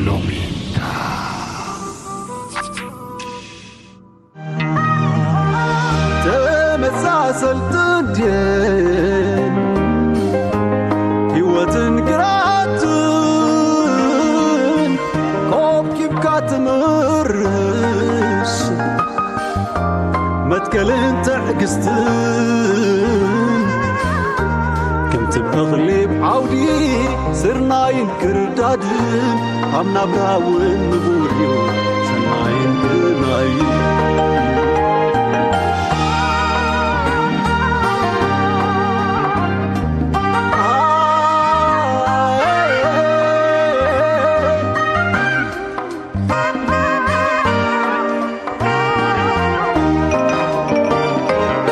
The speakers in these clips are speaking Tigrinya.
ሎሚንዳ ተመሳሰልትን ድየን ህይወትን ግራትን ኮብኪብካ ትምርሽ መትከልን ትዕግስትን ከምቲ እኽሊ ኣብ ዓውዲ ስርናይን ክርዳድን ኣብ ናብራ እውን ንቡር እዩ ሰናይን ብናይን።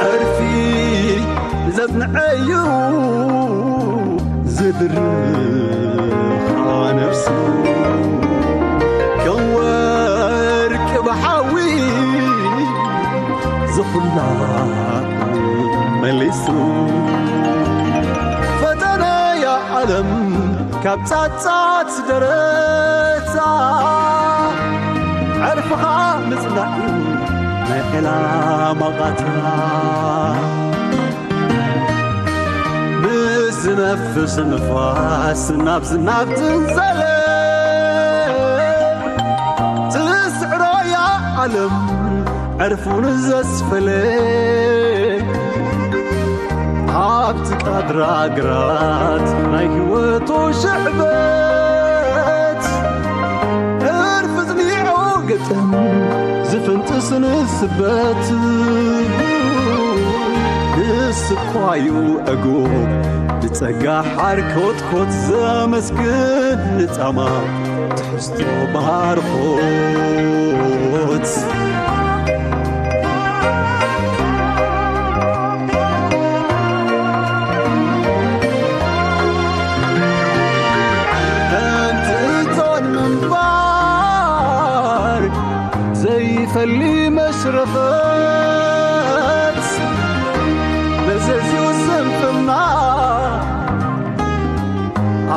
ዕርፊ ዘጽንዐዩ ዝድርኻ ነፍሱ ከም ወርቂ ብሓዊ ዝኹላ መሊሱ ፈተነያ ዓለም ካብ ጻጻት ደረታ ዕርፍኻ ምጽናዕ እዩ ናይ ዕላማ ቓታ። ምስ ዝነፍስ ንፋስ ናብ ዝናብ ትንዘለ ትስዕሮ እያ ዓለም ዕርፉን ዘስፈለ ኣብቲ ቃድራ ግራት ናይ ህይወቱ ሽዕበት ዕርፊ ዝኒዖ ግጥም ዝፍንጥስ ንስበት ንስኳዩ ዕጉብ ብጸጋ ሓር ኮትኮት ዘመስግን ንጻማ ትሕዝቶ ባርኾት። እንትን ምንባር ዘይፈሊ መሽረፈት መዘዝዩ ስንፍና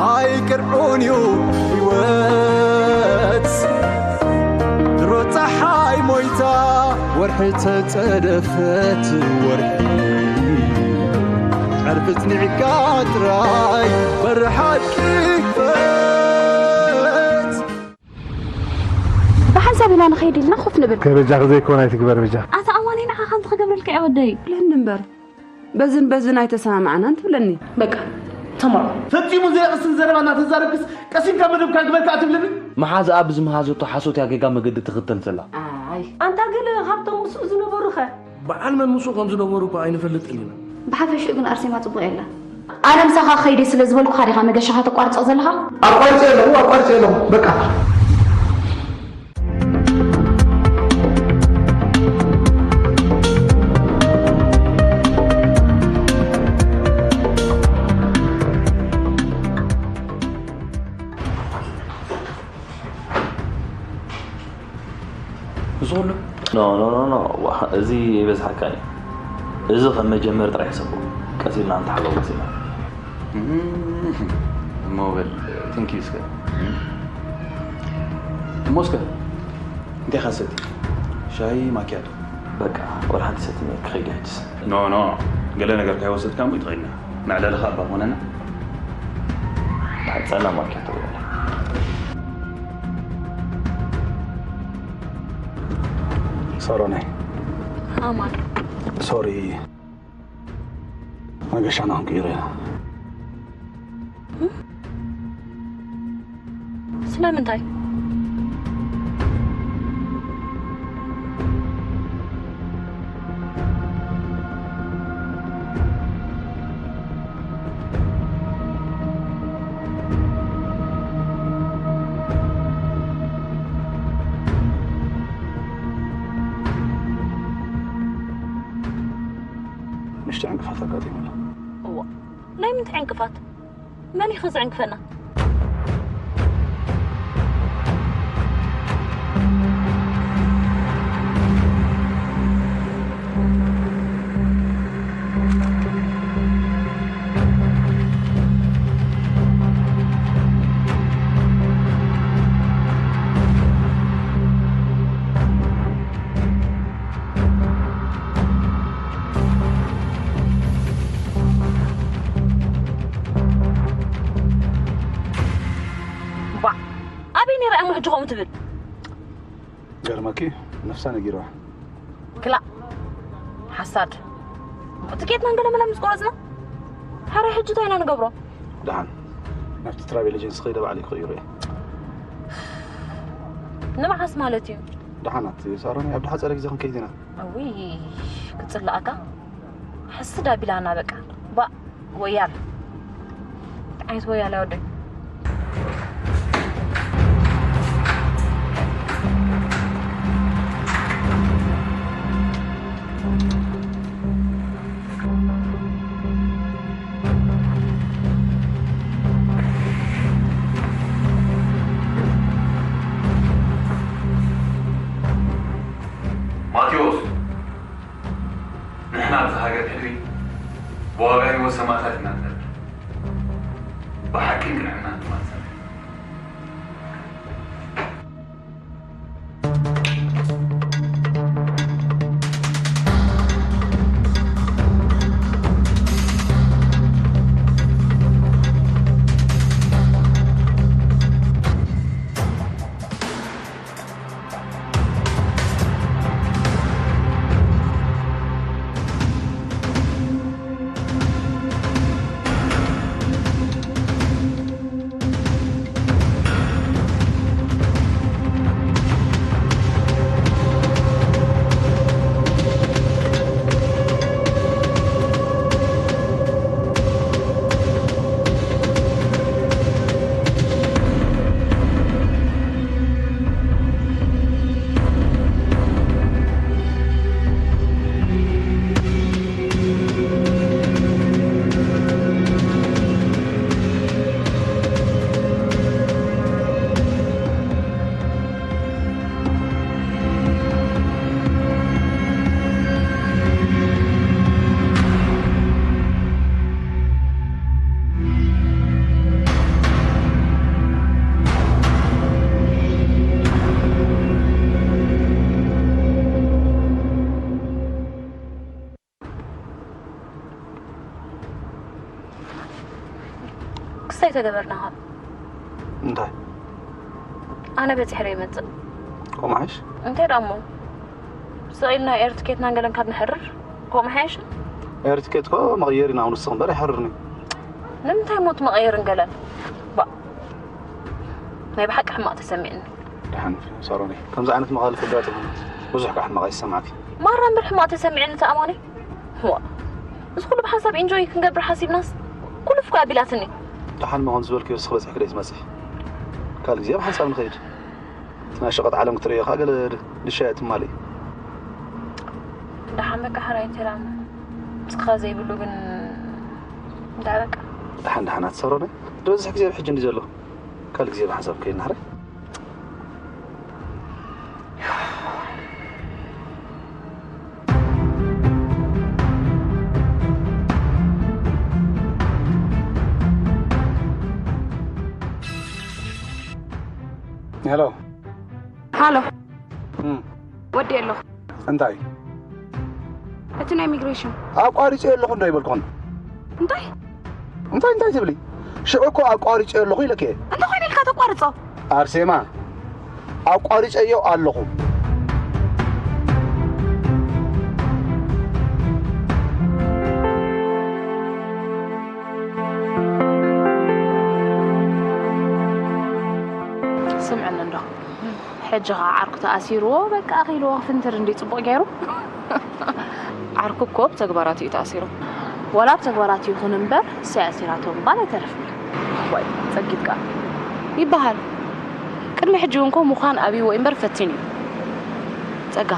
ኣይቅርዑን እዩ ህይወት ድሮ ፀሓይ ሞይታ ወርሒ ተፀደፈት ወርሒ ዕርፊ ፅኒዕካ ጥራይ በሪ ሓቂ ክፈት። ብሓንሳብ ኢና ንኸይድ ኢልና ኮፍ ንብል። ከበጃኺ ዘይኮነ ኣይትግበር በጃ። ኣታ ኣማኒ ንዓኻ እንታይ ክገብረልካ እየ ወደይ? ብለኒ እምበር በዝን በዝን ኣይተሰማማዕናን ትብለኒ። በቃ ተማሩ። ፈጺሙ ዘየቕስን ዘረባ እናተዛረብክስ ቀሲንካ መደብካ ግበርካ ትብልኒ? መሓዝኣ ብዝመሃዘቶ ሓሶት እያ ጌጋ መገዲ ትኽተል ዘላ። ኣይ ኣንታ ግን ካብቶም ምስኡ ዝነበሩኸ? በዓል መን ምስኡ ከም ዝነበሩ እኮ ኣይንፈልጥን ኢና። ብሓፈሽኡ ግን ኣርሴማ ጽቡቕ የላን። ኣነ ምሳኻ ክኸይድ እየ ስለ ዝበልኩኻ ዲኻ መገሻኻ ተቋርጾ ዘለኻ? ኣቋሪጸ የለኹ ኣቋሪጸ የለኹ በቃ። እዚ ኩሉ? No no no no ዋእ እዚ ይበዝሓካ እዩ። እዚ ከም መጀመሪ ጥራይ ሕሰቦ። ቀስ ኢልና ንተሓጋገዝ ኢና። እሞ በል thank you እስከ። እሞ እስከ እንታይ ኢኻ ትሰቲ? ሻሂ ማክያቶ? በቃ ዋላ ሓንቲ ሰቲ ክኸይድ ሕጅስ። No no ገለ ነገር ከይወሰድካ እሞ ይትኸይድና። መዕለሊ ከኣ እባ ኮነና። ጸላም ኣርኪ ተወለ። ሳሮናይ ኣማን ሶሪ መገሻና ክንቅይሮ ኢና። ስለምንታይ? ንእሽቶ ዕንቅፋት ኣጋጢሙና። እዋ ናይ ምንታይ ዕንቅፋት? መን እዩ ከ ዘዕንቅፈና? ሕጂ ከምኡ ትብል? ገርመኪ፣ ነፍሳ ነጊርዋ። ክላእ፣ ሓሳድ። ትኬትና ንገለ መለ ምስ ቆረጽና፣ ሓራይ ሕጂ እንታይ ኢና ንገብሮ? ደሓን፣ ናብቲ ትራቬል ኤጀንሲ ከይደ ባዕለይ ክቕይሮ እየ። ንመዓስ ማለት እዩ? ደሓናት፣ ሳሮን፣ ኣብ ደሓ ጸረ ግዜ ክንከይድ ኢና። እውይ፣ ክጽላኣካ። ሕስድ ኣቢላና በቃ። ባእ፣ ወያል። እንታይ ዓይነት ወያል እያ ወደይ? ማቴዎስ፣ ንሕና ኣብዚ ሃገር ሕድሪ ብዋጋ ህይወት ሰማእታት ኢና ንነብር። ብሓቅን ቅንዕናን ድማ ንሰርሕ። ክስታይ ተገበርና ካብ እንታይ? ኣነ በፂሐ ዶ ይመፅእ? ከምኡ ሓይሽ? እንታይ ደኣ እሞ? ስቕ ኢልና ኤር ትኬትናን ገለን ካብ ንሕርር፣ ከምኡ ሓይሽ? ኤር ትኬት እኮ መቕየር ኢና ንስኽ እምበር ኣይሕርርን እዩ። ንምንታይ እሞ እቲ መቐየርን ገለን? ባ፣ ናይ ብሓቂ ሕማቕ ተሰሚዕኒ። ደሓን ሳሮነይ፣ ከምዚ ዓይነት መቓልስ ኣጋጥመና ብዙሕ ከዓ ሕማቕ ኣይሰማዕኪ። ማራ እምበር ሕማቕ ተሰሚዕኒ ተኣማኒ። ዋ፣ እዚ ኩሉ ብሓንሳብ ኢንጆይ ክንገብር ሓሲብናስ ኩሉ ፍኩ ኣቢላትኒ። ደሓን መኾን ዝበልክዮ እስኺ በፂሕኪ ደይ ትመፅእ? ካልእ ግዜ ብሓንሳብ ንኸይድ። እቲ ናይ ሸቐጥ ዓለም ክትርእዮ ከዓ ገለ ድ-፣ ድሻ እያ ትማልእ። ደሓን በቃ ሕራይ ተላም። ንስኻ ዘይብሉ ግን እንዳ በቃ። ደሓን ደሓን ኣትሰሮነ። ዝበዝሕ ግዜ ብሕጂ እንዲ ዘሎ። ካልእ ግዜ ብሓንሳብ ከይድ ናህረ። ሄሎ። ሃሎ። እም። ወዲ ኣለኹ። እንታይ? እቲ ናይ ኢሚግሬሽን። ኣቋሪጸ ኣለኹ እንዶ ይበልኩን። እንታይ? እንታይ፣ እንታይ ትብሊ? ሽዑ እኮ ኣቋሪጸ ኣለኹ ኢለኪ እየ። እንታይ ኮይነ ኢልካ ተቋርጾ? ኣርሴማ፣ ኣቋሪጸዮ ኣለኹ። ስምዕኒ እንዶ። ሕጂ ኸዓ ዓርኩ ተኣሲርዎ፣ በቃ ኣኺልዎ ክፍንትር እንዲ ጽቡቕ ገይሩ። ዓርኩ እኮ ብተግባራት እዩ ተኣሲሩ። ዋላ ብተግባራት ይኹን እምበር፣ ንሳ ኣሲራቶ ምባል ኣይተርፍን እዩ። ዋይ፣ ጸጊብካ። ይበሃል። ቅድሚ ሕጂ እውን እኮ ምዃን ኣብይዎ እዩ እምበር ፈቲኑ እዩ። ጸጋ፣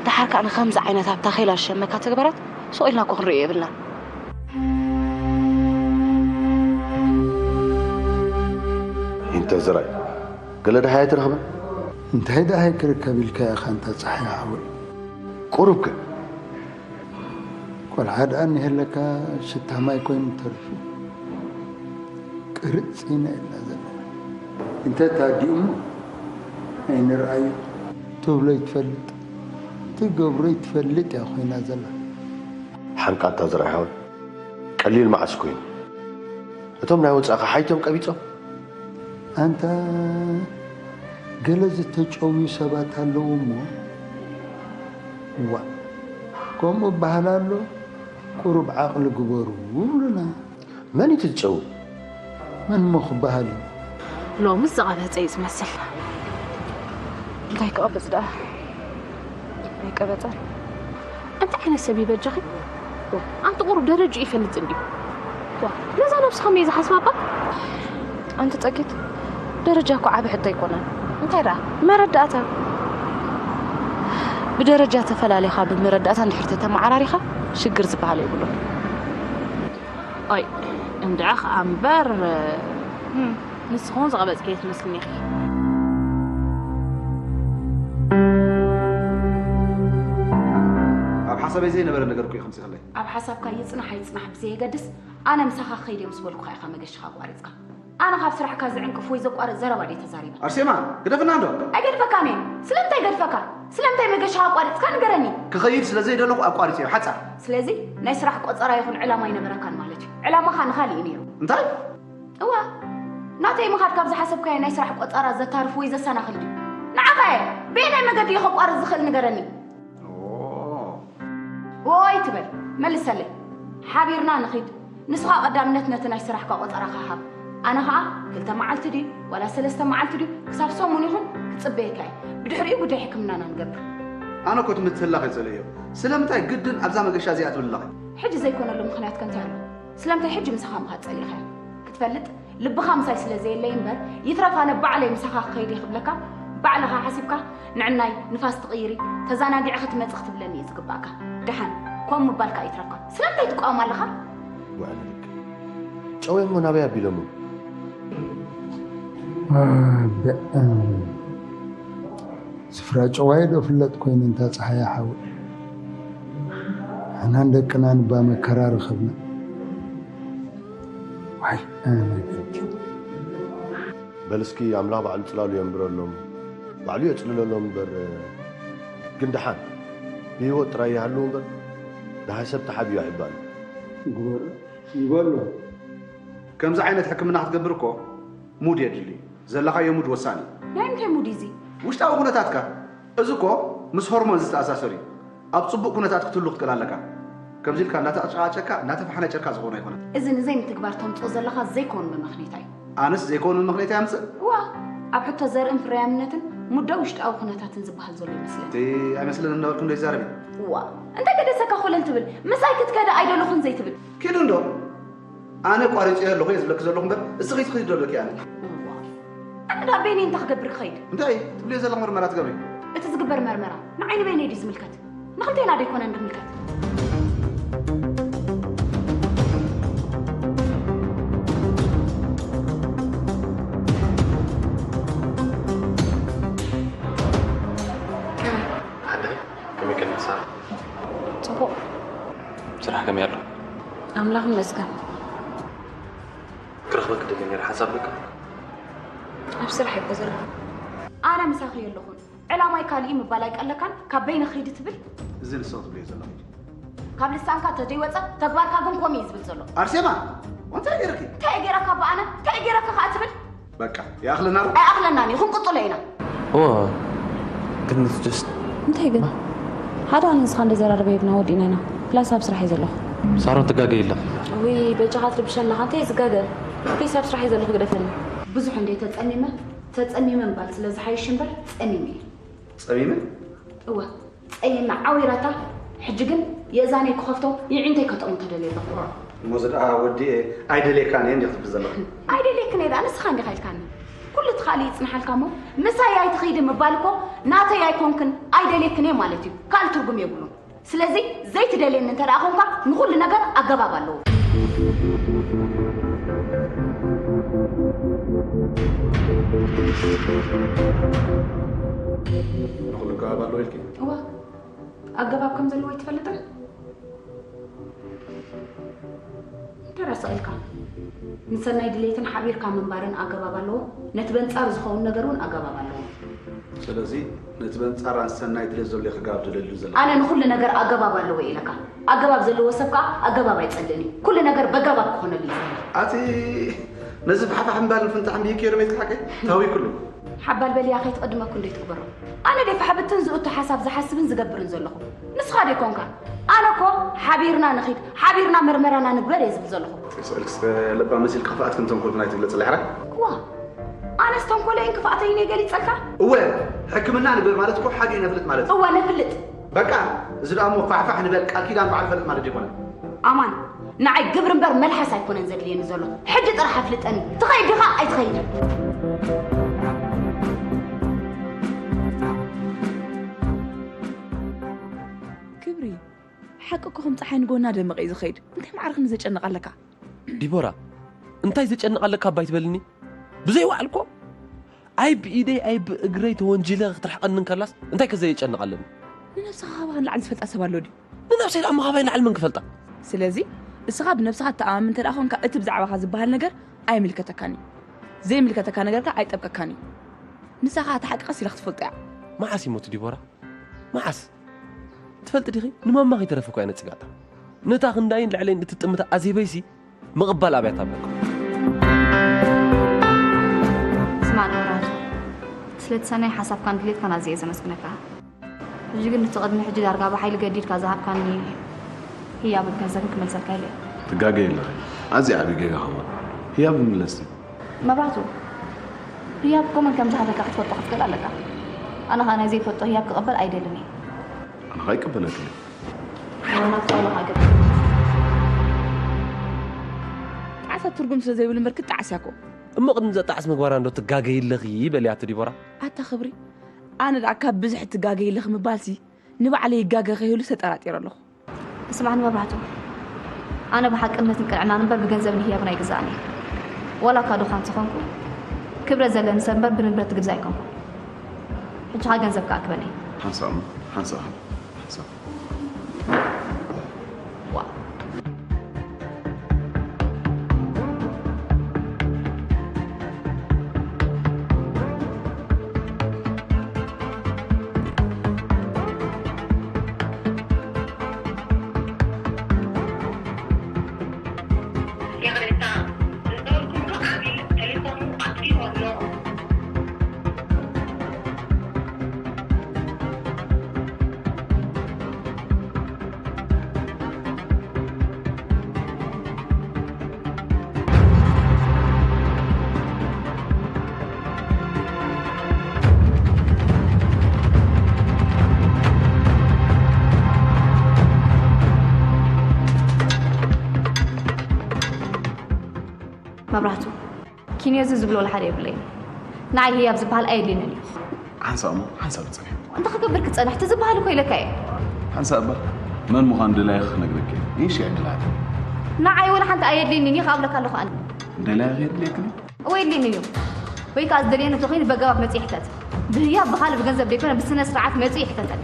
ደሓር ከኣ ንኸምዚ ዓይነት ኣብ ታኼላ ዝሸመካ ተግባራት ስቕ ኢልና እኮ ክንርእዮ የብልናን። ኢንተ ዝራይ፣ ገለ ደሃይ ኣይትረኽብን? እንታይ ደሃይ ክርከብ ኢልካ ኢኻ ኣንታ ጸሓይ ሓወይ? ቁሩብ ግን። ቆልዓ ደኣ እኒሀለካ ሽታ ማይ ኮይኑ ተሪፉ። ቅርጽ ኢና ኢልና ዘለና። እንተ ታዲኡ እሞ ኣይንርኣዮ። ትብሎ ይትፈልጥ፣ ትገብሮ ይትፈልጥ እያ ኮይና ዘላ። ሓንቃ ኣንታ ዝራይ ሓወይ፣ ቀሊል መዓስ ኮይኑ? እቶም ናይ ወጻእኻ ሓይቶም ቀቢጾም? ኣንታ ገለ ዝተጨውዩ ሰባት ኣለዉ እሞ፣ እዋእ፣ ከምኡ እበሃል ኣሎ፣ ቁሩብ ዓቕሊ ግበሩ ይብሉና። መን እዩ እቲ ዝጨዊ? መን እሞ ክበሃል እዩ? ሎምስ ዝቐበጸ እዩ ዝመስል። እንታይ ክቐብጽ ደኣ? ኣይቀበጸን። እንታይ ዓይነት ሰብ እዩ በጃኺ? ኣንቲ ቁሩብ ደረጅኡ ይፈልጥ እንድዩ። ዋ፣ ነዛ ነብስኻ መይ ዝሓስባ እባ? ኣንቲ ጸጊት፣ ደረጃ እኮ ዓቢ ሕቶ ኣይኮነን። እንታይ ደኣ? መረዳእታ። ብደረጃ ተፈላሊኻ ብመረዳእታ እንድሕር ተተመዓራሪኻ ሽግር ዝበሃል የብሉን። ኦይ፣ እንድዒ ኸኣ እምበር፣ እም፣ ንስኺ እውን ዝቐበጽኪ ኣይትመስልኒ ኢኺ። ኣብ ሓሳበይ ዘይነበረ ነገር እኮ እዩ ከምጽእኽለይ። ኣብ ሓሳብካ ይጽናሕ ኣይጽናሕ ብዘየገድስ፣ ኣነ ምሳኻ ክኸይድ እየ ምስ በልኩኻ ኢኻ መገሻኻ ኣቋሪጽካ። ኣነ ካብ ስራሕካ ዝዕንቅፍ ወይ ዘቋርጽ ዘረባ ድየ ተዛሪበ? ኣርሴማ፣ ግደፍና እንዶ። ኣይገድፈካን እየ። ስለምንታይ ገድፈካ? ስለምንታይ መገሻኻ ኣቋሪጽካ ንገረኒ። ክኸይድ ስለ ዘይደለኹ ኣቋሪጸዮ፣ ሓጻር። ስለዚ ናይ ስራሕ ቆጸራ ይኹን ዕላማ ኣይነበረካን ማለት እዩ። ዕላማኻ ንኻልእ እዩ ነይሩ። እንታይ? እወ፣ ናተይ ምኻድ ካብ ዝሓሰብካዮ ናይ ስራሕ ቆጸራ ዘታርፍ ወይ ዘሰናኽል ድዩ? ንዓኻ እየ። በየናይ መገዲ እዩ ከቋርጽ ዝኽእል ንገረኒ። ኦ። ኦይ ትበል፣ መልሰለይ። ሓቢርና ንኺድ። ንስኻ ቀዳምነት ነቲ ናይ ስራሕካ ቆጸራኻ ሃብ። ኣነ ኸኣ ክልተ መዓልቲ ድዩ ዋላ ሰለስተ መዓልቲ ድዩ ክሳብ ሰሙን ይኹን ክጽበየካ እየ። ብድሕሪኡ ጉዳይ ሕክምናና ንገብር። ኣነ እኮ እቲ ምትህልላኽ እየ ጸሊኤዮ። ስለምንታይ ግድን ኣብዛ መገሻ እዚኣ ትብል ኣለኺ? ሕጂ ዘይኮነሉ ምኽንያት ከ እንታይ ኣሎ? ስለምንታይ ሕጂ ምሳኻ ምኻድ ጸሊእኻዮ? ክትፈልጥ ልብኻ ምሳይ ስለ ዘየለይ እምበር፣ ይትረፍ ኣነ ባዕለይ ምሳኻ ክኸይድ እየ ክብለካ፣ ባዕልኻ ሓሲብካ ንዕናይ ንፋስ ትቕይሪ፣ ተዘናጊዕኺ ትመጺ ክትብለኒ እዩ ዝግባእካ። ደሓን፣ ከምኡ ምባልካ ይትረፍካ። ስለምንታይ ትቃወም ኣለኻ? ውዕል ልክ። ጨውየሞ ናበይ ኣቢሎሞ? ኣበ-፣ ስፍራ ጨዋይ ዶ ፍለጥ ኮይኑ እንታ ጸሓያ ሓዊ። ንሕናን ደቅናን እባ መከራ ረኸብና። ዋይ፣ ኣነ በል እስኪ ኣምላኽ ባዕሉ ጽላሉ የንብረሎም፣ ባዕሉ የጽልለሎም እምበር፣ ግን ደሓን ብህይወት ጥራይ ይሃልዉ እምበር፣ ደሃይ ሰብ ተሓቢኡ ኣይባልን። ግበር ይበሎ። ከምዚ ዓይነት ሕክምና ክትገብር እኮ ሙድ የድሊ። ዘለኻዮ ሙድ ወሳኒ። ናይ ምንታይ ሙድ እዩ እዚ? ውሽጣዊ ኩነታትካ። እዚ እኮ ምስ ሆርሞን ዝተኣሳሰር እዩ። ኣብ ጽቡቕ ኩነታት ክትህሉ ክትክእል ኣለካ። ከምዚ ኢልካ እናተጨቃጨካ፣ እናተፈሓነጨርካ ዝኾነ ኣይኮነን። እዚ ንዘይምትግባር ተምጽኦ ዘለኻ ዘይኮን መመኽኔታ እዩ። ኣነስ ዘይኮን መመኽኔታ የምጽእ? እዋ፣ ኣብ ሕቶ ዘርእን ፍርያምነትን ሙዶ ውሽጣዊ ኩነታትን ዝበሃል ዘሎ ይመስለኒ። እቲ ኣይመስለንን እናበልኩ እንዶ ይዛረብ እዩ። እዋ፣ እንታይ ገደሰካ ኮለል ትብል? ምሳይ ክትከደ ኣይደለኹን ዘይትብል? ኪዱ እንዶ። ኣነ ቋሪጸዮ ኣለኹ እየ ዝብለኪ ዘለኹ እምበር፣ እስኺ ትኽዲ ዶ ኣለኪ ኣነ? እዋ። ኣነ ደኣ በይነይ እንታይ ክገብር ክኸይድ? እንታይ ትብልዮ ዘለኺ መርመራ ትገብሪ? እቲ ዝግበር መርመራ ንዓይ ንበይነይ ድዩ ዝምልከት? ንኽልቴና ዶ ኣይኮነን ዝምልከት? ከመይ? ሓደይ፣ ከመይ ከኒሳ? ጽቡቕ። ስራሕ ከመይ ኣሎ? ኣምላኽ ይመስገን። ክረኽበኪ ደልየ ነይረ፣ ሓንሳብ ደቂ ኣብ ስራሕ እኮ ዘለኹ። ኣነ ምሳኺ የለኹን። ዕላማይ ካልእ እዩ ምባል ኣይቀለካን፣ ካብ በይነ ኺዲ ትብል? እዚ ንስኺ ትብልዮ ዘለኺ። ካብ ልሳንካ ተዘይወጸ፣ ተግባርካ ግን ከምኡ እዩ ዝብል ዘሎ። ኣርሴማ፣ እንታይ ገይርኪ? እንታይ ገይረካ በኣነ? እንታይ ገይረካ ከኣ ትብል? በቃ፣ ይኣኽለና ዶ? ኣይኣኽለናን እዩ፣ ክንቅጽሎ ኢና። እወ፣ ግን it's just እንታይ ግን? ሓደ ኣነ ንስኻ እንደዘራረበ ሂብና ወዲእና ኢና። ፕላስ ኣብ ስራሕ እየ ዘለኹ። ሳሮን ትጋገ የለን። ውይ፣ በጃኻ ትርብሸኒ ኣለኻ። እንታይ እየ ዝጋገ? ፕሊስ ኣብ ስራሕ እየ ዘለኹ፣ ግደፈኒ። ብዙሕ እንደ ተጸሚመ፣ ተጸሚመ ምባል ስለ ዝሓይሽ እምበር፣ ጸሚመ እየ። ጸሚመ? እወ፣ ጸሚመ ዓዊራታ። ሕጂ ግን የእዛነይ ክኸፍቶ፣ የዒንተይ ከጠሙ ተደልየ ኣለኹ። እሞ እዚ ደኣ ወዲኤ ኣይደልየካን እየ እንዲኺ ትብል ዘለኺ? ኣይደልየክን እየ ደኣ፣ ንስኻ እንዲኻ ኢልካኒ። ኩሉ እቲ ካልእ ይጽንሓልካ እሞ፣ ምሳይ ኣይትኺዲ ምባል እኮ ናተይ ኣይኮንክን፣ ኣይደልየክን እየ ማለት እዩ። ካልእ ትርጉም የብሉን። ስለዚ ዘይትደልየኒ እንተ ደኣ ኾንካ፣ ንኹሉ ነገር ኣገባብ ኣለዎ። ንኹሉ ኣገባብ ኣለዎ ኢልኪ? እወ፣ ኣገባብ ከም ዘለዎ ኣይትፈልጥን? እንተ ደኣ ስቕ ኢልካ፣ ንሰናይ ድሌትን ሓቢርካ ምንባርን ኣገባብ ኣለዎ፣ ነቲ በንጻሩ ዝኸውን ነገር እውን ኣገባብ ኣለዎ። ስለዚ ነቲ በንጻር ኣንሰናይ ድሌት ዘሎ ኢኻ ክጋብ ትደሊ ዘለኻ። ኣነ ንኹሉ ነገር ኣገባብ ኣለዎ እየ ኢለካ። ኣገባብ ዘለዎ ሰብ ከኣ ኣገባብ ኣይጸልእን እዩ። ኩሉ ነገር በገባብ ክኾነሉ እዩ ዝደሊ። ኣቲ ነዚ ፋሕፋሕ ምባልን ፍንጣሕ ምብይክዮ ዶ ቤትካ ሓቀይ? ታዊ ኩሉ። ሓባል በልያ ከይትቕድመኩ እንዶ ይትግበሮ። ኣነ ደይ ፋሕብትን ዝእቱ ሓሳብ ዝሓስብን ዝገብርን ዘለኹ። ንስኻ ደይ ኮንካ። ኣነ እኮ ሓቢርና ንኺድ፣ ሓቢርና መርመራና ንግበር እየ ዝብል ዘለኹ። ስእልክስ ለባም መሲልካ ክፍኣትክን ተንኮልክን ኣይትግለጽ ኣላ ሕራይ። ዋ ኣነስ ተንኮለይን ክፍኣተይን እየ ገሊጸልካ? እወ ሕክምና ንግበር ማለት እኮ ሓዲኡ ነፍልጥ ማለት እዩ። እወ ነፍልጥ። በቃ እዚ ደኣ እሞ ፋሕፋሕ ንበል ቃል ኪዳን በዓል ፈልጥ ማለት ዘይኮነ። ኣማን ንዓይ ግብሪ እምበር መልሓስ ኣይኮነን ዘድልየኒ ዘሎ ሕጂ ጥራሕ ኣፍልጠኒ ትኸይድ ዲኻ ኣይትኸይድን? ክብሪ ሓቂ እኮ ከም ፀሓይ ንጎና ደመቐ እዩ ዝኸይድ እንታይ ማዕረ ክንዲ ዘጨንቕ ኣለካ? ዲቦራ እንታይ ዘጨንቕ ኣለካ እባ ኣይትበልኒ ብዘይ ዋዕልኮ ኣይ ብኢደይ ኣይ ብእግረይ ተወንጂለ ክትርሕቐኒ እንከላስ እንታይ ከ ዘየጨንቕ ኣለኒ? ንነብስኻ ካባኻ ንላዕሊ ዝፈልጣ ሰብ ኣሎ ድዩ? ንነብሰይ ደኣ እሞ ካባይ ንላዕሊ መን ክፈልጣ? ስለዚ እስኻ ብነብስኻ ትተኣማመን እንተ ደኣ ኾንካ እቲ ብዛዕባኻ ዝበሃል ነገር ኣይምልከተካን እዩ። ዘይምልከተካ ነገር ከኣ ኣይጠብቀካን እዩ። ንሳ ከኣ እቲ ሓቂ ቀስ ኢላ ክትፈልጦ እያ። መዓስ ይሞት ዲቦራ? መዓስ? ትፈልጢ ዲኺ ንማማ ከይተረፈ እኮ እያ ነጺጋታ። ነታ ክንዳይን ልዕለይን እትጥምታ ኣዜበይሲ ምቕባል ኣብያ ታብለኩም። ስማዕ ንወራቱ ስለቲ ሰናይ ሓሳብካን ድሌትካን ኣዝየ እየ ዘመስግነካ። ሕጂ ግን እቲ ቅድሚ ሕጂ ዳርጋ ብሓይሊ ገዲድካ ዝሃብካኒ ህያብን ገንዘብን ክመልሰልካ ኢለ እየ። ትጋገይ ኣለኺ። ኣዝዩ ዓቢ ጌጋ ከማን። ህያብ ይምለስ ድዩ? መብራህቱ፣ ህያብ እኮ መን ከም ዝሃበካ ክትፈልጦ ክትክእል ኣለካ። ኣነ ኸኣ ናይ ዘይፈልጦ ህያብ ክቕበል ኣይደልን እየ። ኣነ ኸኣ ኣይቅበለክን እየ። ዋላ ጣውላ ኸኣ ገበል። ጣዕሳ ትርጉም ስለ ዘይብሉ እምበር ክትጣዕስ እያ እኮ። እሞ ቅድሚ ዘጣዕስ ምግባራ እንዶ ትጋገይ ኣለኺ በልያቶ ዲቦራ። ኣታ ክብሪ፣ ኣነ ደኣ ካብ ብዝሒ ትጋገይ ኣለኺ ምባልሲ ንባዕለይ ይጋገ ከይህሉ ተጠራጢረ ኣለኹ። ስማዕኒ መብራህቱ፣ ኣነ ብሓቅነትን ቅንዕናን እምበር ብገንዘብን ህያብን ኣይግዛእን እየ። ዋላ እኳ ድኻ እንተኾንኩ፣ ክብረት ዘለኒ ሰብ እምበር ብንብረት ዝግዛእ ኣይኮንኩን። ሕጂ ኸኣ ገንዘብካ ኣክበኒ። ሓንሳእ እሞ፣ ሓንሳእ፣ ሓንሳእ። መብራህቱ፣ ኪንዮዚ ዝብሎ ወላ ሓደ የብለይን። ንዓይ ህያብ ዝበሃል ኣየድልየንን እዩ። ሓንሳእ እሞ ሓንሳብ ትጸንሒ። እንታይ ክገብር ክጸንሕ? እቲ ዝበሃል እኮ ኢለካ እየ። ሓንሳእ እባ መን ምዃኑ ደላይኺ ክነግረኪ እየ። ይሽ ዕድላት። ንዓይ ወላ ሓንቲ ኣየድልየንን እዩ ክኣብለካ ኣለኹ ኣነ። ደላይኺ የድልየክን እዩ። ወይ ሊን እዩ ወይ ከዓ ዝደልየኒ ተኾይኑ በገባብ መፅእ ይሕተት ብህያብ ብኻልእ ብገንዘብ ደይኮነ ብስነ ስርዓት መፅእ ይሕተተኒ።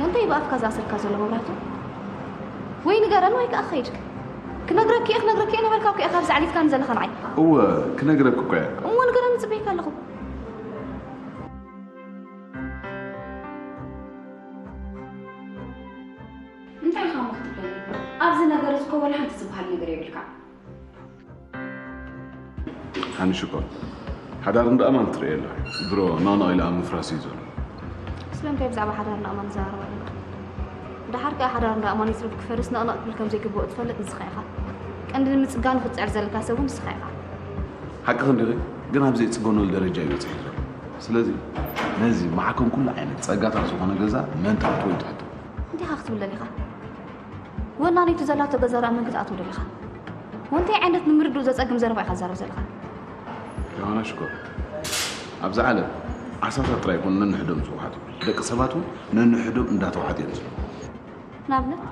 እንታይ ብኣፍካ ዝኣሰርካ ዘሎ መብራህቱ? ወይ ንገረኒ ወይ ከዓ ኸይድ። ክነግረኪ እየ ክነግረኪ እየ ነበርካ እኮ ኢኻ ኣብዚ ዓሊፍካኒ ዘለኻ ንዓይ። እወ ክነግረኪ እኮ እየ። እሞ ንገረኒ ፅበይካ ኣለኹ። እንታይ ኢኻ እሞ ክትብለኒ? ኣብዚ ነገር እዚ እኮ ወላ ሓንቲ ዝበሃል ነገር የብልካ። ሃኒ ሽኮር፣ ሓዳር እንዳ ኣማን ትርእየ ኣለኺ። ድሮ ነቕነቕ ኢሉ ኣብ ምፍራስ እዩ ዘሎ። ስለምንታይ ብዛዕባ ሓዳር እንዳ ኣማን ትዘራረብ ኣለኻ? ደሓር ከኣ ሓዳር እንዳ ኣማን ይትረፍ ክፈርስ ነቕነቕ ክብል ከም ዘይግብኦ ትፈልጥ ንስኻ ኢኻ። ቀንዲ ንምጽጋኑ ክትጽዕር ዘለካ ሰብ እውን ንስኻ ኢኻ። ሓቅኺ እንዲኺ፣ ግን ኣብ ዘይጽገነሉ ደረጃ እዩ በጺሑ ዘሎ። ስለዚ ነዚ ማዕከን ኩሉ ዓይነት ጸጋታት ዝኾነ ገዛ መን ትኣትዎ እዩ ትሕቶ። እንታይ ኢኻ ክትብል ደሊኻ? ወናኒቱ ዘላቶ ገዛ ደኣ መን ክትኣትዎ ደሊኻ? ወንታይ ዓይነት ንምርድኡ ዘጸግም ዘረባ ኢኻ ትዛረብ ዘለኻ? ዮሃና ሽኮር፣ ኣብዛ ዓለም ዓሳታት ጥራይ ኣይኮኑን ነንሕዶም ዝወሓጡ፣ ደቂ ሰባት እውን ነንሕዶም እንዳተዋሓጡ እዮም ዝነብሩ። ንኣብነት?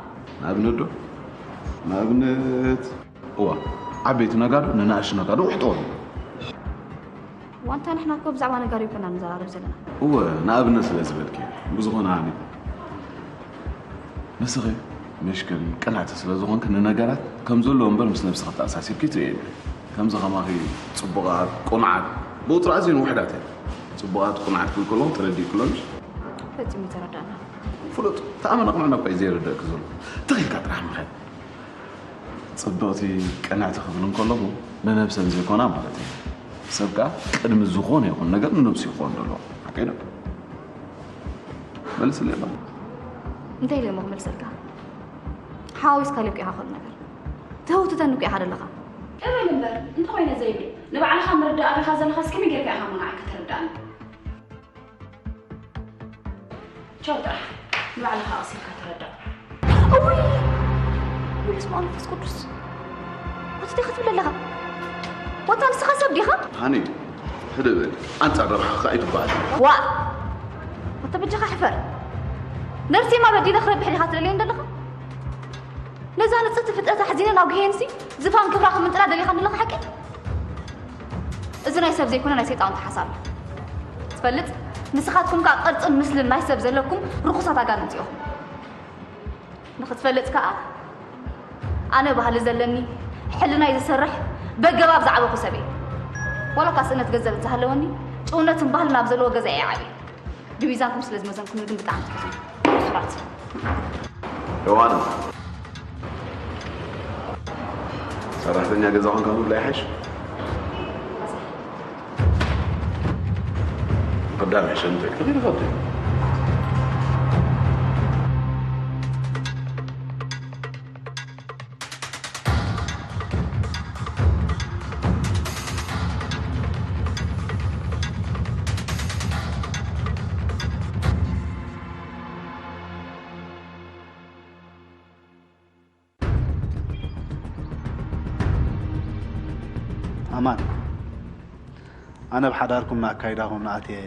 ንኣብነት ዶ? ንኣብነት እዋ ዓበይቲ ነጋዶ ንናእሽቱ ነጋዶ ውሕጥዎም። ዋንታ ንሕና እኮ ብዛዕባ ነጋዶ ይኮና ንዘራረብ ዘለና። እወ፣ ንኣብነት ስለ ዝበልኪ። ብዝኾነ ኣነ ንስኺ ምሽክን ቅንዕቲ ስለ ዝኾንክ ንነገራት ከም ዘለዎ እምበር ምስ ነብስኻ ተኣሳሲርኪ ትርእየኒ። ከምዚ ከማኺ ጽቡቓት፣ ቁኑዓት፣ ብወትሩ ኣዝየን ውሕዳት እየን። ጽቡቓት፣ ቁኑዓት ክብል ከለኹ ተረዲእክሎን ፈጺሙ ተረዳና። ፍሉጥ ተኣመነ ቅንዕና እኳ እዩ ዘይርደእክ ዘሎ። ተኺልካ ጥራሕ ምኸድ። ጽብቕቲ ቅንዕቲ ክብል እንከለኹ ንነብሰን ዘይኮና ማለት እዩ። ሰብ ከኣ ቅድሚ ዝኾነ ይኹን ነገር ንነብሱ ይኾን ዘሎ። ሓቀይ ዶ? መልስለይ እባ። እንታይ ኢለ እሞ ክመልሰልካ? ሓዋዊስካ ልብኪ ኢኻ ኩሉ ነገር። ተህውትተኒ እኮ ኢኻ ዘለኻ። እበል እምበር፣ እንተኾይነ ዘይብል፣ ንባዕልኻ ምርዳእ ኣቢኻ ዘለኻስ ከመይ ጌርካ ኢኻ መናዕካ ተረዳእኒ? ቻው ጥራሕ፣ ንባዕልኻ ኣቕሲልካ ተረዳእ። እውይ! ውይ፣ በስመ ኣብ መንፈስ ቅዱስ። እቲ እንታይ ክትብል ኣለኻ? ወታ ንስኻ ሰብ ዲኻ? ሃኒ፣ ህድእ በል። ኣንጻር ረብሓኻ ኣይትበኣል። ዋእ! ኣታ በጃኻ ሕፈር። ነብሰይማ በዲለ ክረብሕ ዲኻ ትደልየኒ ዘለኻ? ነዛ ንጽህቲ ፍጥረት ኣሕዚነ ናብ ግሄንሲ ዝፋን ክብራ ክምንጥላ ደሊኻ ዘለኻ ሓቂ? እዚ ናይ ሰብ ዘይኮነ ናይ ሰይጣውንቲ ሓሳብ እዩ። ትፈልጥ? ንስኻትኩም ከኣ ቅርጽን ምስልን ናይ ሰብ ዘለኩም ርኹሳት ኣጋንንቲ ኢኹም። ንኽትፈልጥ ከኣ ኣነ ባህሊ ዘለኒ፣ ሕልናይ ዝሰርሕ፣ በገባብ ዝዓበኹ ሰብ እየ። ዋላ እኳ ስእነት ገንዘብ እንተሃለወኒ፣ ጭውነትን ባህልን ኣብ ዘለዎ ገዛ እየ ዓብየ። ብሚዛንኩም ስለ ዝመዘንኩኒ ግን ብጣዕሚ ትሑት እየ። ሱራት። ዮሃና፣ ሰራሕተኛ ገዛ ኾንካ ምብላይ ይሓይሽ። ቀዳም ይሸንተይ ከቢር ፈቱ። ኣማን፣ ኣነ ብሓዳርኩም ንኣካይዳኹም ንኣትየ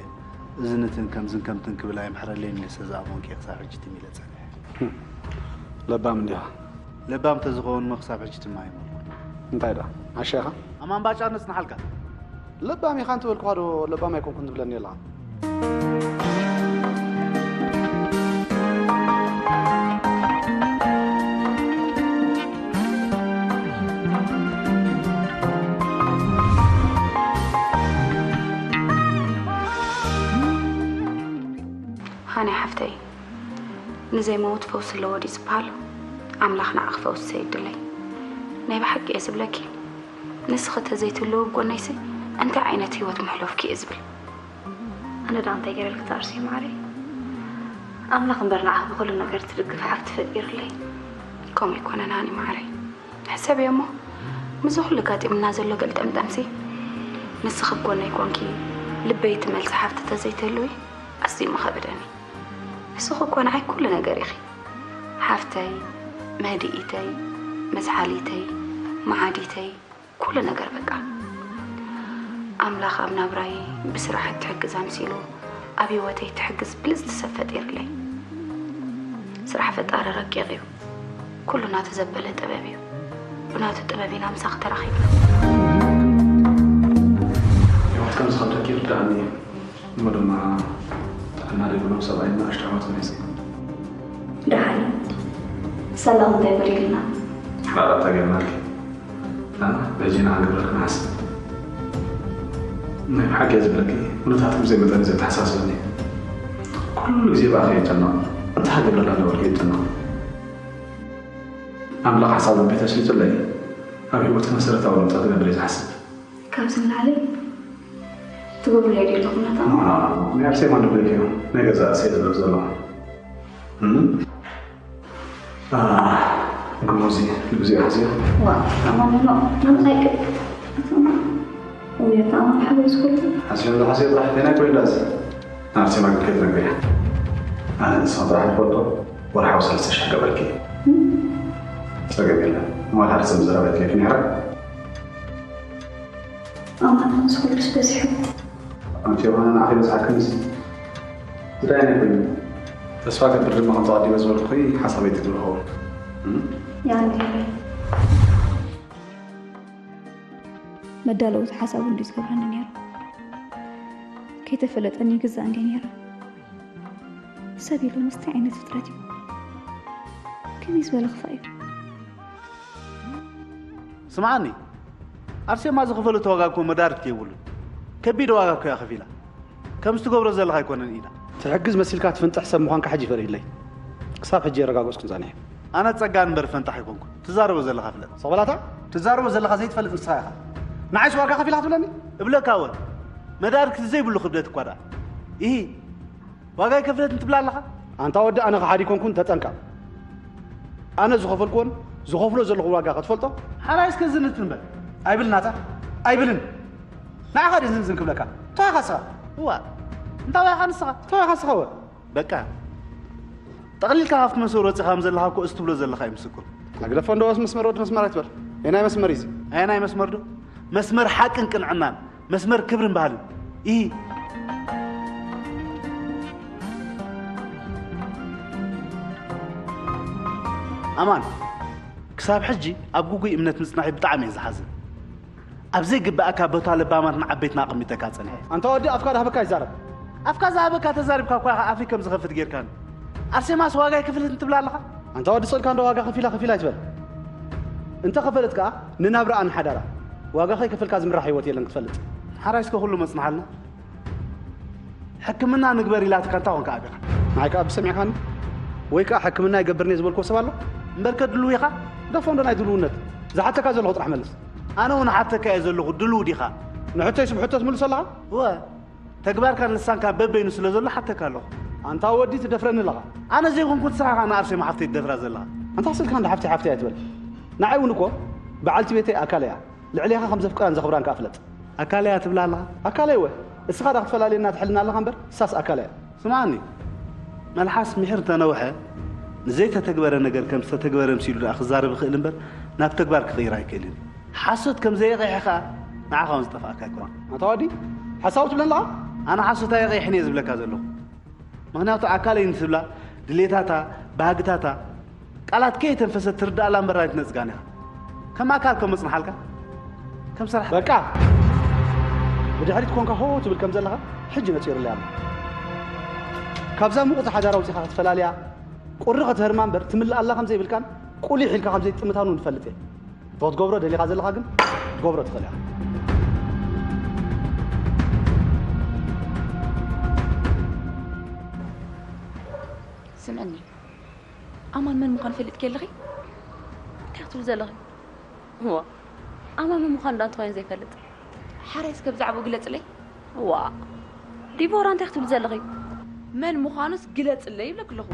እዝንትን ከምዝን ከምትን ክብል ኣይምሕረለይን ኢለ ስለ ዝኣመንኩ እየ ክሳብ ሕጂ ትም ኢለ ጸኒሐ። ለባም እንዲኻ። ለባም ተዝኸውን እሞ ክሳብ ሕጂ ትም ኣይመልኩን። እንታይ ደኣ ዓሻ ኢኻ? ኣማን ባጫ ነጽንሓልካ። ለባም ኢኻ እንተበልኩኻ ዶ ለባም ኣይኮንኩን ትብለኒ ኣለኻ? ሃኒ ሓፍተይ፣ ንዘይመውት ፈውሲ ኣለዎ ድዩ ዝበሃል? ኣምላኽ ንዓኺ ፈውሲ ሰይድለይ። ናይ ብሓቂ እየ ዝብለኪ፣ ንስኺ ተዘይትህልዊ ኣብ ጎነይሲ እንታይ ዓይነት ህይወት ምሕለፍኩ እየ ዝብል። ኣነ ደኣ እንታይ ገይረልኪ ተኣርሲ ማዓረይ? ኣምላኽ እምበር ንዓኺ ብኹሉ ነገር ትድግፍ ሓፍቲ ፈጢርለይ። ከምኡ ኣይኮነን ሃኒ ማዓረይ። ሕሰብዮ እሞ፣ ምስዚ ኩሉ ጋጢምና ዘሎ ገልጠምጠምሲ፣ ንስኺ ኣብ ጎነይ ኮንኪ ልበይ ትመልሲ ሓፍቲ ተዘይትህልዊ ኣዝዩ ምኸበደኒ። ንስኺ እኮ ንዓይ ኩሉ ነገር ኢኺ። ሓፍተይ፣ መህድኢተይ፣ መዝሓሊተይ፣ መዓዲተይ፣ ኩሉ ነገር በቃ። ኣምላኽ ኣብ ናብራይ ብስራሕ እትሕግዝ ኣምሲሉ ኣብ ህይወተይ እትሕግዝ ብልጽቲ ሰብ ፈጢርለይ። ስራሕ ፈጣሪ ረቂቕ እዩ። ኩሉ ናቱ ዘበለ ጥበብ እዩ። ብናቱ ጥበብ ኢና ምሳኺ ተራኺብና። ህይወት ከም ዝኸብደኪ ይርድኣኒ እዩ። እሞ ድማ ጥዕና ዘይብሎም ሰብኣይን ንኣሽቱ ኣሕዋትን ሒዝኪ። ደሓን እዩ። ሰላም እንታይ በሪልና? ሓራራት ተገርናልኪ። ኣና በዚ ንዓንገብረልክ ንሓስብ። ናይ ብሓቂ እየ ዝብለኪ፣ ኩነታትኩም ብዘይ መጠን እዩ ዘተሓሳስበኒ። ኩሉ ግዜ ብኣኺ እየ ዝጨነቕ። እንታይ ሃገብረላ እናበልኩ እየ ዝጨነቕ። ኣምላኽ ሓሳብ ልበይ ተስሊጡለይ፣ ኣብ ህይወትኪ መሰረታዊ ለውጢ ክገብር እየ ዝሓስብ። ካብዚ ንላዕሊ ትገብርለይ ድዩ ኣለኹም ናታ? ናይ ኣርሴማ ንብለኪ እዩ፣ ናይ ገዛ ርእሰይ ዝብለኪ ዘለኹ። እም? ኣህ፣ ግሞዚ ልብዚ ኣሕዝዮ። ዋ፣ ኣማኑኤል፣ ንምንታይ ከ? ኣማኑኤል፣ ኣማን ሓበይ ዝፈልጡ? ሓስዮ እንዶ ሓስዮ ጥራሕ ከይና ኮይንዳስ። ንኣርሴማ ግን ከይትነግርያ። ኣነ ንስኻ ጥራሕ ንፈልጦ፣ ወርሓዊ ሰለስተ ሽሕ ገበርኪ። እም? ጸገም የለን። እዋን ሓደ ሰብ ዝረበ ቴሌፎን ይሕረቅ። ኣማን፣ እዚ ኩሉስ በዚሑ። ኣንቲ ዮሃና ንዓኺ በዝሓክንስ ዝዳይ ናይ ኮይኑ። ተስፋ ገብር ድማ ከም ተቐዲመ ዝበልኩኺ ሓሳበይ ትግብርኸዎ። እም? ያንዴ። ኣዳለውቲ ሓሳቡ እንዲ ዝገብረኒ ነይሩ። ከይተፈለጠኒ ይግዛእ እንዲ ነይረ። ሰብ ኢሉ ምስታይ ዓይነት ፍጥረት እዩ። ከመይ ዝበለ ክፋእ እዩ። ስምዓኒ፣ ኣርሴማ ዝኸፈለቶ ዋጋ እኮ መዳርግቲ የብሉን። ከቢድ ዋጋ እኮ እያ ከፊላ። ከምዚ ትገብሮ ዘለኻ ኣይኮነን ኢዳ። ትሕግዝ መሲልካ ትፍንጥሕ ሰብ ምዃንካ ሕጂ ፈሪድለይ። ክሳብ ሕጂ የረጋገጽኩን ጸኒሐ። ኣነ ጸጋን እምበር ፈንጣሕ ኣይኮንኩን። ትዛረቦ ዘለኻ ፍለጥ። ጸበላታ? ትዛረቦ ዘለኻ ዘይትፈልጥ ንስኻ ኢኻ። ንዓይስ ዋጋ ከፊልካ ትብለኒ? እብለካ እወ። መዳርግቲ ዘይብሉ ክብደት እኳ ደኣ። ኢሂ። ዋጋ ኣይከፍለትን ትብላ ኣለኻ? ኣንታ ወዲ ኣነ ከሓዲ ኣይኮንኩን ተጠንቀቕ። ኣነ ዝኸፈልኩዎን ዝኸፍሎ ዘለኹ ዋጋ ክትፈልጦ? ሓራይስ ከዝንት እምበር። ኣይብልን ኣታ። ኣይብልን። ንዓኻ ድየ ዝንዝን ክብለካ? እንታይ ኢኻ ንስኻ? እዋ። እንታይ ኢኻ ንስኻ? እንታይ ኢኻ ንስኻ ወ? በቃ። ጠቕሊልካ ካብቲ መስመር ወፂኻ ከም ዘለኻ እኮ እዚ ትብሎ ዘለኻ እዩ ምስክሩ። ግደፎ እንዶ መስመር ወዲ መስመር ኣይትበል። ኣየናይ መስመር እዩ እዚ? ኣየናይ መስመር ዶ? መስመር ሓቅን ቅንዕናን፣ መስመር ክብርን ባህልን። ኢሂ። ኣማን፣ ክሳብ ሕጂ ኣብ ግጉይ እምነት ምጽናሐይ ብጣዕሚ እየ ዝሓዝን። ኣብ ዘይግበኣካ ቦታ ለባማትን ዓበይትን ኣቐሚጠካ ጸኒሐ። ኣንታ ወዲ ኣፍካ ዳህበካ ይዛረብ። ኣፍካ ዝሃበካ ተዛሪብካ እኳ ኢኻ ኣፈይ ከም ዝኸፍት ጌርካኒ። ኣርሴማስ ዋጋ ኣይከፍለትን ትብላ ኣለኻ? ኣንታ ወዲ ስቕ ኢልካ እንዶ ዋጋ ከፊላ ከፊላ ኣይትበል። እንተ ከፈለት ከኣ ንናብራኣን ሓዳራ ዋጋ ከይከፈልካ ዝምራሕ ህይወት የለን ክትፈልጥ። ሓራይ እስከ ኩሉ መጽንሓልና። ሕክምና ንግበር ኢላትካ እንታይ ኮንካ ኣቢኻ? ንዓይ ከኣ ብሰሚዕካኒ? ወይ ከኣ ሕክምና ኣይገብርን እየ ዝበልክዎ ሰብ ኣሎ? እምበርከ ድልው ኢኻ? ደፎ እንዶ ናይ ድልውነት። ዝሓተካ ዘለኹ ጥራሕ መልስ። ኣነ እውን ሓተካ እየ ዘለኹ፣ ድልው ዲኻ? ንሕቶይስ ብሕቶ ትምልሶ ኣለኻ? እወ፣ ተግባርካን ልሳንካን በበይኑ ስለ ዘሎ ሓተካ ኣለኹ። ኣንታ ወዲ ትደፍረኒ ኣለኻ። ኣነ ዘይኮንኩ ንስኻ ኢኻ ንኣርሴማ ሓፍተይ ትደፍራ ዘለኻ። ኣንታ ስልካ እንዳ ሓፍተይ ሓፍተይ ኣይትበል። ንዓይ እውን እኮ በዓልቲ ቤተይ ኣካለይ እያ። ልዕሌኻ ከም ዘፍቅራን ዘኽብራን ከኣ ፍለጥ። ኣካለይ እያ ትብላ ኣለኻ? ኣካለይ እወ። እስኻ ደኣ ክትፈላልየና ትሕልና ኣለኻ እምበር እሳስ ኣካለይ እያ። ስምዓኒ፣ መልሓስ ምሒር እንተነውሐ ንዘይተተግበረ ነገር ከም ዝተተግበረ ምሲሉ ደኣ ክዛረብ ይኽእል እምበር ናብ ተግባር ክቕይር ኣይክእልን እዩ። ሓሶት ከም ዘየቕይሕ ከኣ ንዓኻ እውን ዝጠፍኣካ ኣይኮነን። ኣታ ወዲ፣ ሓሳዊ ትብለኒ ኣለኻ? ኣነ ሓሶት ኣየቕይሕን እየ ዝብለካ ዘለኹ። ምኽንያቱ ኣካለይ ንትብላ ድሌታታ፣ ባህግታታ፣ ቃላት ከየተንፈሰት ትርድኣላ እምበር ኣይትነጽጋን ኢኻ። ከም ኣካል ከም መጽንሓልካ ከም ስራሕ። በቃ! ብድሕሪት ኮንካ ሆ ትብል ከም ዘለኻ ሕጂ ነጺሩለይ ኣሎ። ካብዛ ምቑቲ ሓዳር ኣውጺኻ ክትፈላልያ ቁሪ ከተህርማ እምበር ትምልኣላ ከም ዘይብልካን ቁሊሕ ኢልካ ከም ዘይትጥምታን እውን እፈልጥ እየ። እቶ ክትገብሮ ደሊኻ ዘለኻ ግን ክትገብሮ ትኽእል ኢኻ። ስምዕኒ፣ ኣማን መን ምዃኑ ፈሊጥኪ ኣለኺ? እንታይ ክትብሊ ዘለኺ? እዋ፣ ኣማን መን ምዃኑ ዳ እንተኾይኑ ዘይፈልጥ? ሓራይ እስከ ብዛዕባኡ ግለጽለይ። እዋ፣ ዲቦራ እንታይ ክትብሊ ዘለኺ? መን ምዃኑስ ግለጽለይ ይብለኪ ኣለኹ።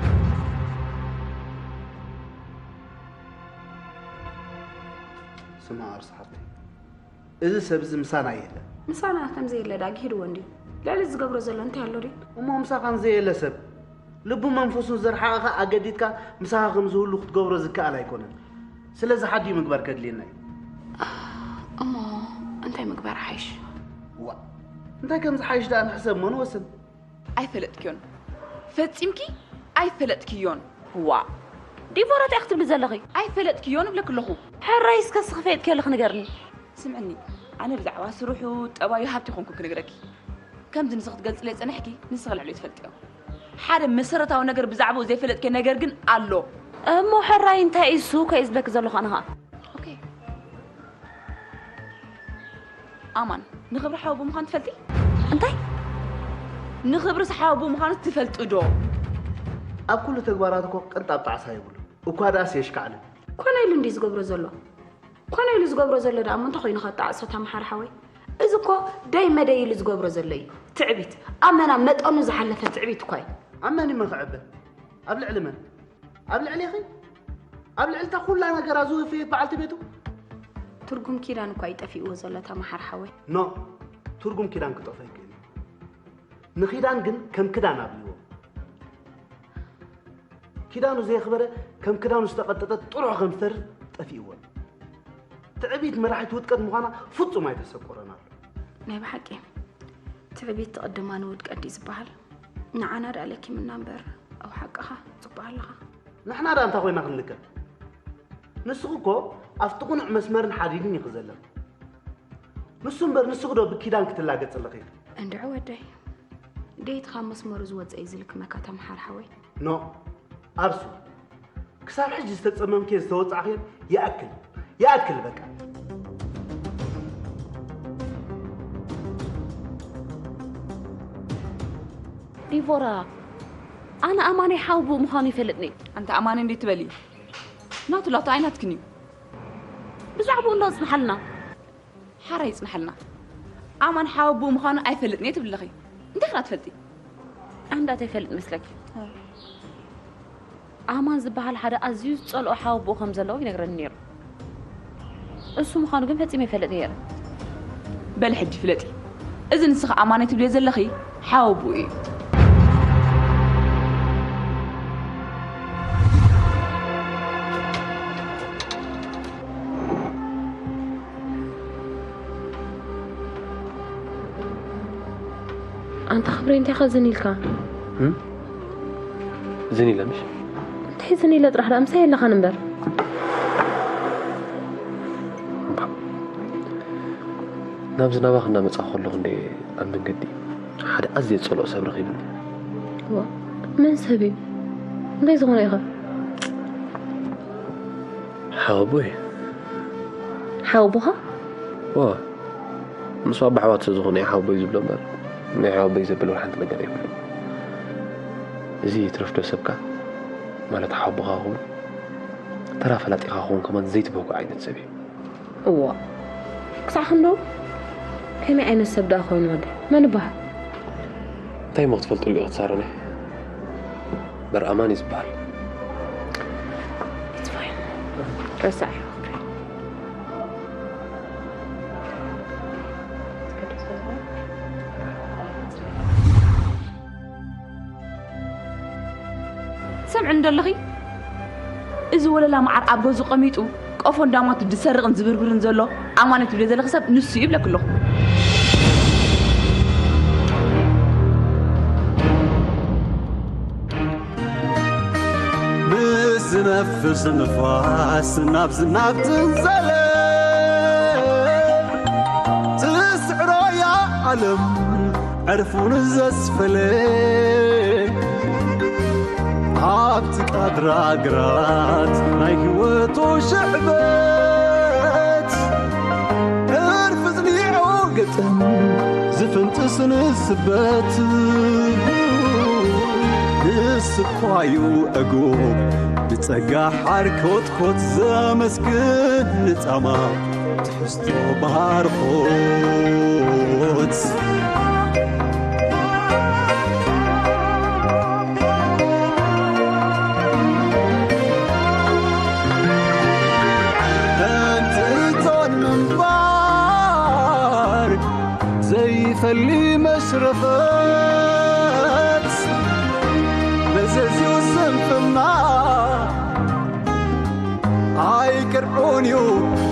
ስማ ኣርስ ሓፍተይ፣ እዚ ሰብ እዚ ምሳና የለ። ምሳና ከም ዘየለ ዳ ግሂድዎ እንድዩ። ልዕሊ ዝገብሮ ዘሎ እንታይ ኣሎ ድዩ? እሞ ምሳኻን ዘየለ ሰብ ልቡ መንፈሱን ዘርሓቐኻ ኣገዲድካ ምሳኻ ከም ዝህሉ ክትገብሮ ዝከኣል ኣይኮነን። ስለዚ ሓዲኡ ምግባር ከድልየና እዩ። እሞ እንታይ ምግባር ሓይሽ? ዋ እንታይ ከም ዝሓይሽ ደኣ ንሕሰብ እሞ ንወስን። ኣይፈለጥክዮን። ፈጺምኪ ኣይፈለጥክዮን። ዋእ። ዲቦራ እንታይ ክትብሊ ዘለኺ? ኣይፈለጥክዮን እብለኪ ኣለኹ። ሕራይ እስከ እስኺ ፈሊጥኪ ኣለኺ ንገርኒ። ስምዕኒ፣ ኣነ ብዛዕባ ስርሑ፣ ጠባዩ፣ ሃብቱ ኣይኮንኩን ክነግረኪ። ከምዚ ንስኺ ክትገልጽለይ ዝጸናሕኪ፣ ንስኺ ልዕሊኡ ትፈልጥዮ። ሓደ መሰረታዊ ነገር ብዛዕባኡ ዘይፈለጥክዮ ነገር ግን ኣሎ። እሞ ሕራይ እንታይ እዩ እሱ ከ እዩ ዝብለኪ ዘለኹ ኣነ ኸኣ። ኦኬ። ኣማን፣ ንኽብሪ ሓወቦ ምዃኑ ትፈልጢ? እንታይ? ንኽብርስ ሓወቦ ምዃኑ ትፈልጢ ዶ? ኣብ ኩሉ ተግባራቱ እኮ ቅንጣብ ጣዕሳ የብሉን። እኳ ደኣስ የሽካዕልል። ኮነ ኢሉ እንድዩ ዝገብሮ ዘሎ። ኮነ ኢሉ ዝገብሮ ዘሎ ደኣ እሞ እንታይ ኮይኑ ከጣዕሶ ተምሓር ሓወይ? እዚ እኮ ደይ መደይ ኢሉ ዝገብሮ ዘሎ እዩ። ትዕቢት። ኣመና መጠኑ ዝሓለፈ ትዕቢት እኳ እዩ። ኣብ መን እዩ መን ክዕበ? ኣብ ልዕሊ መን? ኣብ ልዕሌኺ? ኣብ ልዕሊ እታ ኩላ ነገራ ዝወፈየት በዓልቲ ቤቱ? ትርጉም ኪዳን እኳ እዩ ጠፊእዎ ዘሎ ተምሓር ሓወይ። ኖእ፣ ትርጉም ኪዳን ክጠፍኦ ኣይክእልን እዩ። ንኪዳን ግን ከም ክዳን ኣብልዎ። ኪዳኑ ዘየኽበረ ከም ክዳኑ ዝተቐጠጠት ጥርሑ ከም ዝተርፍ ጠፊእዎ እዩ። ትዕቢት መራሒት ውድቀት ምዃና ፍጹም ኣይተሰቆሮን ኣሎ። ናይ ብሓቂ ትዕቢት ትቕድማ ንውድቀት ድዩ ዝበሃል? ንዓና ደኣ ለኪምና እምበር ኣብ ሓቅኻ ጽቡቕ ኣለኻ። ንሕና ደኣ እንታይ ኮይና ክንልከም? ንስኺ እኮ ኣብቲ ቅኑዕ መስመርን ሓዲድን ኢኺ ዘለኺ። ንሱ እምበር ንስኺ ዶ ብኪዳን ክትላገጽ ኣለኺ? እንድዒ ወደይ፣ ደይት ካብ መስመሩ ዝወፀ እዩ ዝልክመካ ተምሓር ሓወይ። ኖ፣ ኣርሱ፣ ክሳብ ሕጂ ዝተጸመምክን ዝተወጻዕክን ይኣክል፣ ይኣክል በቃ። ዲቦራ፣ ኣነ ኣማነይ ሓው ብኡ ምዃኑ ይፈልጥኒ። ኣንታ ኣማነ እንዴት ትበሊ? ናቱ ላቱ ኣይናትክን እዩ። ብዛዕባኡ እንዶ ጽንሓልና። ሓራ ይጽንሓልና። ኣማን ሓወ ብኡ ምዃኑ ኣይፈልጥን እየ ትብሊ ኣለኺ። እንታይ ክና ትፈልጢ? ኣንዳ ተይፈልጥ መስለኪ? ኣማን ዝበሃል ሓደ ኣዝዩ ዝጸልኦ ሓወ ብኡ ከም ዘለዎ ይነግረኒ ነይሩ። እሱ ምዃኑ ግን ፈጺመ ይፈልጥ ነይረ። በሊ ሕጂ ፍለጢ። እዚ ንስኺ ኣማን ትብልዮ ዘለኺ ሓወ ብኡ እዩ። ኣንታ ክብሪ እንታይ ከ ዝን ኢልካ? ዝን ኢለ ምሽ? እንታይ ዝን ኢለ ጥራሕ ደኣ ምሳይ የለኻን እምበር። ናብዚ ናባኽ እናመጻኹ ከለኹ እንደ ኣብ መንገዲ ሓደ ኣዝየ ዝጸልኦ ሰብ ረኺብኒ። ዋ፣ መን ሰብ እዩ? እንታይ ዝኾነ ኢኻ? ሓወቦይ። ሓወቦኻ? ዋ፣ ምስ ኣቦ ኣሕዋት ስለ ዝኾነ እዩ ሓወቦይ ዝብሎ እምበር ናይ ሓወቦይ ዘብል ወላ ሓንቲ ነገር የብሉን። እዚ ይትረፍ ዶ ሰብካ ማለት ሓወቦኻ ክኸውን ተራ ፈላጢኻ ክኸውን ከማን ዘይትበህጎ ዓይነት ሰብ እዩ። እዋ ክሳዕ ክንዶ ከመይ ዓይነት ሰብ ደኣ ኮይኑ ወደ መን ይበሃል? እንታይ እሞ ክትፈልጥሉ ኢኹ ትሳረኒ? በር ኣማን እዩ ዝበሃል። It's fine. ረሳዕ ሰምዕኒ ዶ ኣለኺ? እዚ ወለላ መዓር ኣብ ገዙ ቀሚጡ ቆፎ እንዳማቱ ዝሰርቕን ዝብርብርን ዘሎ ኣማን ትብልዮ ዘለኺ ሰብ ንሱ እዩ ይብለኪ ኣለኹ። ብዝነፍስ ንፋስ ናብዚ ናብ ትንዘለ ትስዕሮ እያ ዓለም ዕርፉን ዘስፈለ ኣብቲ ቃድራ ግራት ናይ ህይወቱ ሽዕበት ዕርፊ ጽኒዑ ግጥም ዝፍንጥስ ንስበት ንስኳዩ ዕጉብ ንጸጋ ሓር ኮትኮት ዘመስግን ንጻማ ትሕዝቶ ባርኾት። እንትን ምንባር ዘይፈሊ መሽረፈት መዘዝዩ ስንፍና ኣይቅርዑን እዩ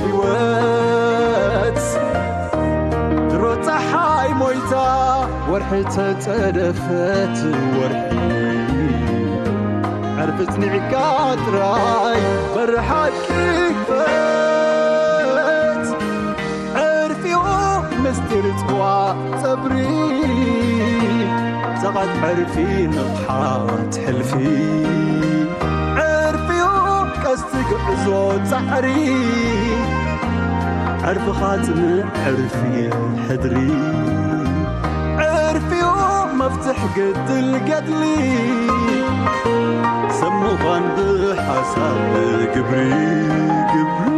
ህይወት ድሮ ፀሓይ ሞይታ ወርሒ ተፀደፈት ወርሒ ዕርፊ ፅኒዕካ ጥራይ በሪ ሓቂ ክፈት ዕርፊኡ ምስጢር ፅዋ ፀብሪ ሰቓት ዕርፊ ንቕሓት ሕልፊ ዕርፊኡ ቀስቲ ጉዕዞ ፃዕሪ ዕርፍኻ ፅንዕ ዕርፊ ሕድሪ ዕርፊኡ መፍትሕ ግድል ገድሊ ሰብ ምዃን ብሓሳብ ግብሪ ግብሪ